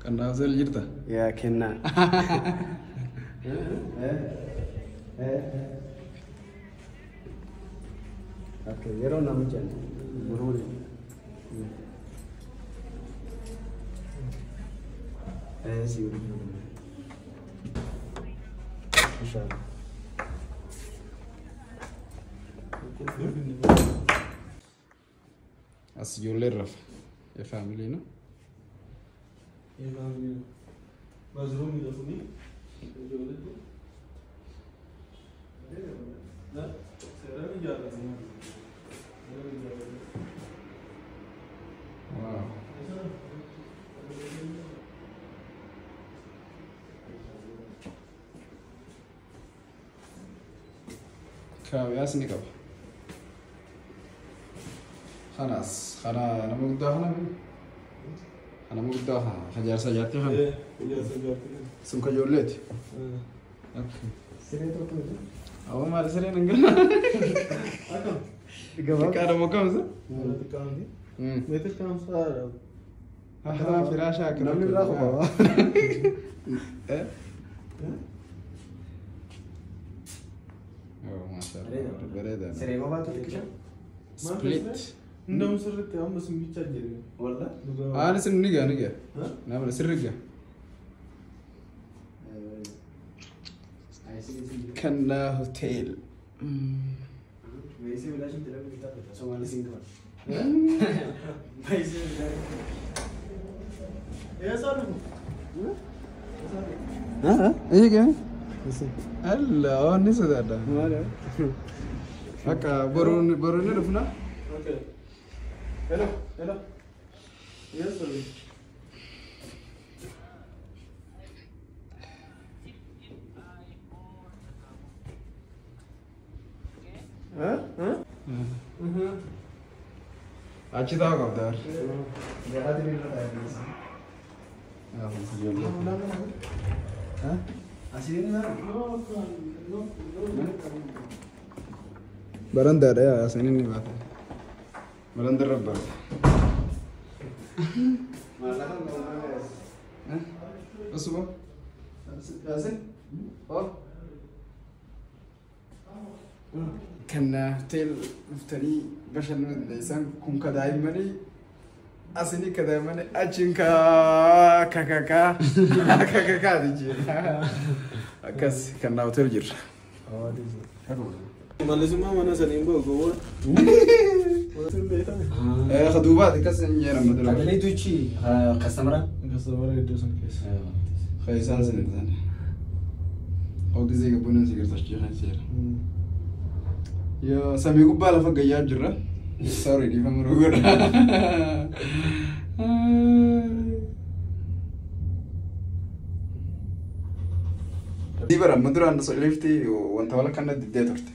Kennaa hotel jirta? Yaa kennaa. Okay, yeroo nama jennu buruuri. Si Inshallah. As ijoolleen rafa. Family no? Bathroom kuni. Ijoolleetu. Seeraan ijaarratu. Wow. Kaawiyaas ni qaba. Kanaas kana nama guddaa kana nama guddaa kana jaarsa jaartii kana. Ijaarsa jaartii. Sun ka ijoolleeti. Siree tokko miti. Awwa maali sireen hin galu? Akkam? Xiqqaadha moo kamsa? Xiqqaa miti. Meetira kamsaa? Ahaa firaasha akka Namni irraa qofa. Eh? Oh, maashaallah. Bareedaadha. Siree qofaatu xiqqisha? Split. Hunda'u sirriitti amma simbichaa jiru. Walla? Ani sin ni gaa ni gaa. Nama sirri gaa. Kennaa hotel. Meeshaa bilaashin jedhamu bitaa bitaa. Somaalee siin qaba. Meeshaa bilaashin. Eessaa dhufu? Eega. Alla waan ni sodaadha. Maali? Akka boruun boruun ni dhufna. Okay. Hello, hello. Yes, sir. Huh? Huh? Achi taa'u qabda. Jalaati irra taa'ee. Asiin naa? No, no, no. Barandaadha yaa asiin inni baata. Barandarra baata. Maallaqa qabu. Asuba. Yaasin. Oh. Kennaa hotel dhuftanii bashannanuu dandeessan kun ka daa'immanii asinii ka daa'immanii achiin ka kakakaa kakakaati jira. Akkas kennaa hotel jirra. Mallisummaa mana saniin bahu gowwaa. Sun beekame. Duubaati akkas hin jedhamu dura. Sagaleetu ichi kastamara? Kastamara iddoo sun keessa. Isaan sin isaan. Ogisee gabbuun si gartaachii kan seera. Yoo samii gubbaa lafa gayyaa jirra. Sorry dhiifama nu godha. Dibara amma duraan lifti wanta wal kana diddee turte.